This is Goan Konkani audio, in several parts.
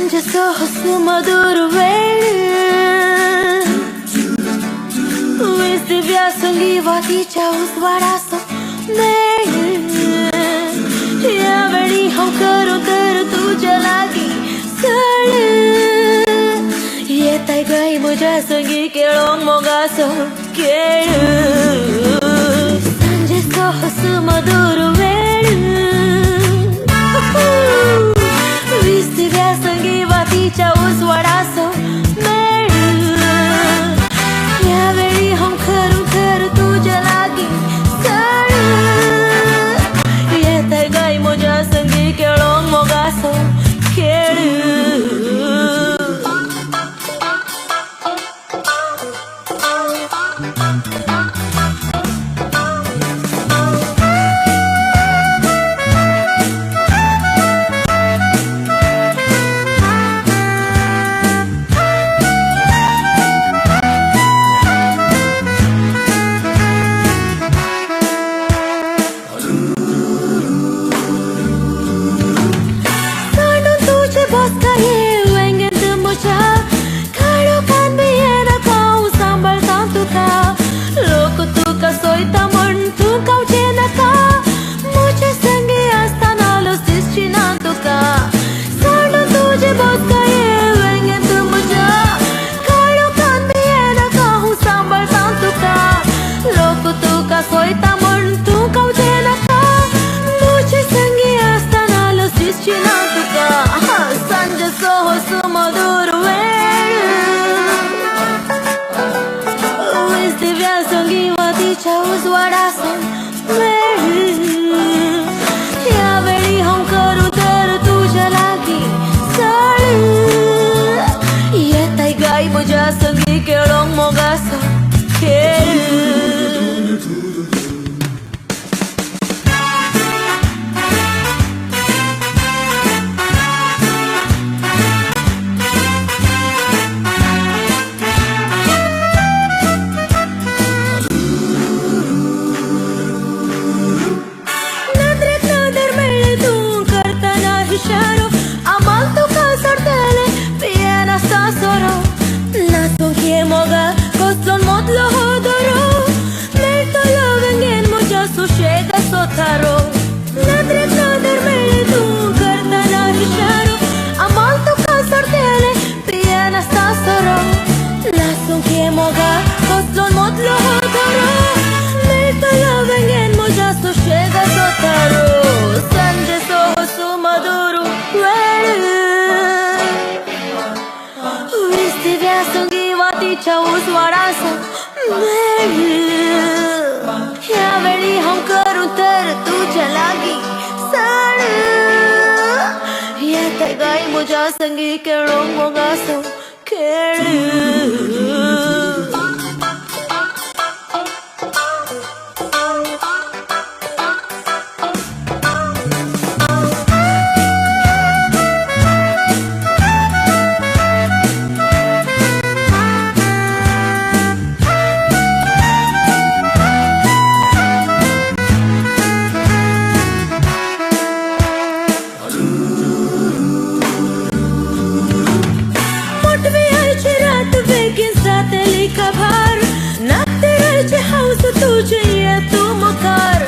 सांजेचो हो सुमधुर वेळ, वीज दिव्या संगी वातीच्या उजवाडाचो मेळ. ह्या वेळी हांव करूं तर तुज्या लागीं सळ, येताय गाय म्हज्या संगी खेळोंक मोगाचो खेळ. सांजेचो हो सुमधुर वेळ, वीज दिव्या संगी वातीच्या उजवाडाचो मेळ. ह्या वेळी हांव खरू खर तुज्या लागीं सळ, येताय गाय म्हज्या संगी खेळोंक मोगाचो खेळ. सांडून तुजे बसकाये वेंगेंत म्हज्या, काळोखान बी येनाका हांव सांबाळटा तुका. लोक तुका सोयता म्हण तूं खावचें नाका, म्हजे संगी आसतना लज दिसची ना तुका. सांडून तुजे बसकाये वेंगेंत म्हज्या, काळोखान बी येनाका हांव सांबाळटा तुका. लोक तुका सोयता म्हण तूं खावचें नाका, म्हजे संगी आसतना लज दिसची ना तुका. सांजेचो हो सुमधुर वेळ, वीज दिव्या संगी वातीच्या उजवाडाचो मेळ. ह्या वेळी हांव करूं तर तुज्या लागीं सळ, येताय गाय म्हज्या संगी खेळोंक मोगाचो खेळ. नदरेक नदर मेळ्ळी तूं करतना इशारो, आमाल तुका सोडटलें पियेनासता सोरो. नाचूंक ये मोगा कसलो मदलो हो दोरो, मेळटलो वेंगेन म्हज्या सुशेगाचो थारो. नदरेक नदर मेळ्ळी तूं करतना इशारो, आमाल तुका सोडटलें पियेनासता सोरो. नाचूंक ये मोगा कसलो मदलो हो दोरो, मेळटलो वेंगेन म्हज्या सुशेगाचो थारो. सांजेचो हो सुमधुर वेळ, वीज दिव्या संगी वातीच्या उजवाडाचो मेळ. ह्या वेळी हांव करूं तर तुज्या लागीं सळ, येताय गाय म्हज्या संगी खेळोंक मोगाचो खेळ. मोटवी आयची रात बेगीन जातली खबर, नाकतेराची हौस तुजी ये तूं मुखार.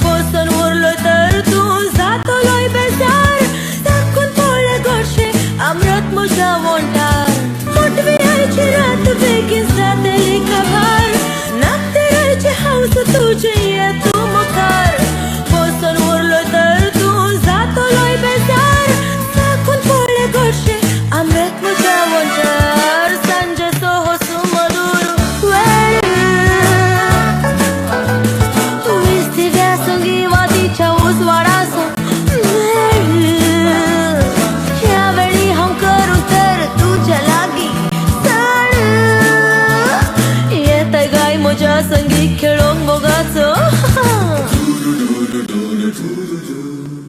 बसून उरलो तर तूं जातलोय बेजार, दाखून पळय गोडशें अमृत म्हज्या वोंठार. मोटवी आयची रात बेगीन जातली खबर, नाकतेराची हौस तुजी ये तूं मुखार. बसून उरलो तर तूं जातलोय बेजार, दाखून पळय गोडशें अमृत म्हज्या वोंठार. सांजेचो हो सुमधुर वेळ, वीज दिव्या संगी वातीच्या उजवाडाचो मेळ. ह्या वेळी हांव करूं तर तुज्या लागीं सळ, येताय गाय म्हज्या संगी खेळोंक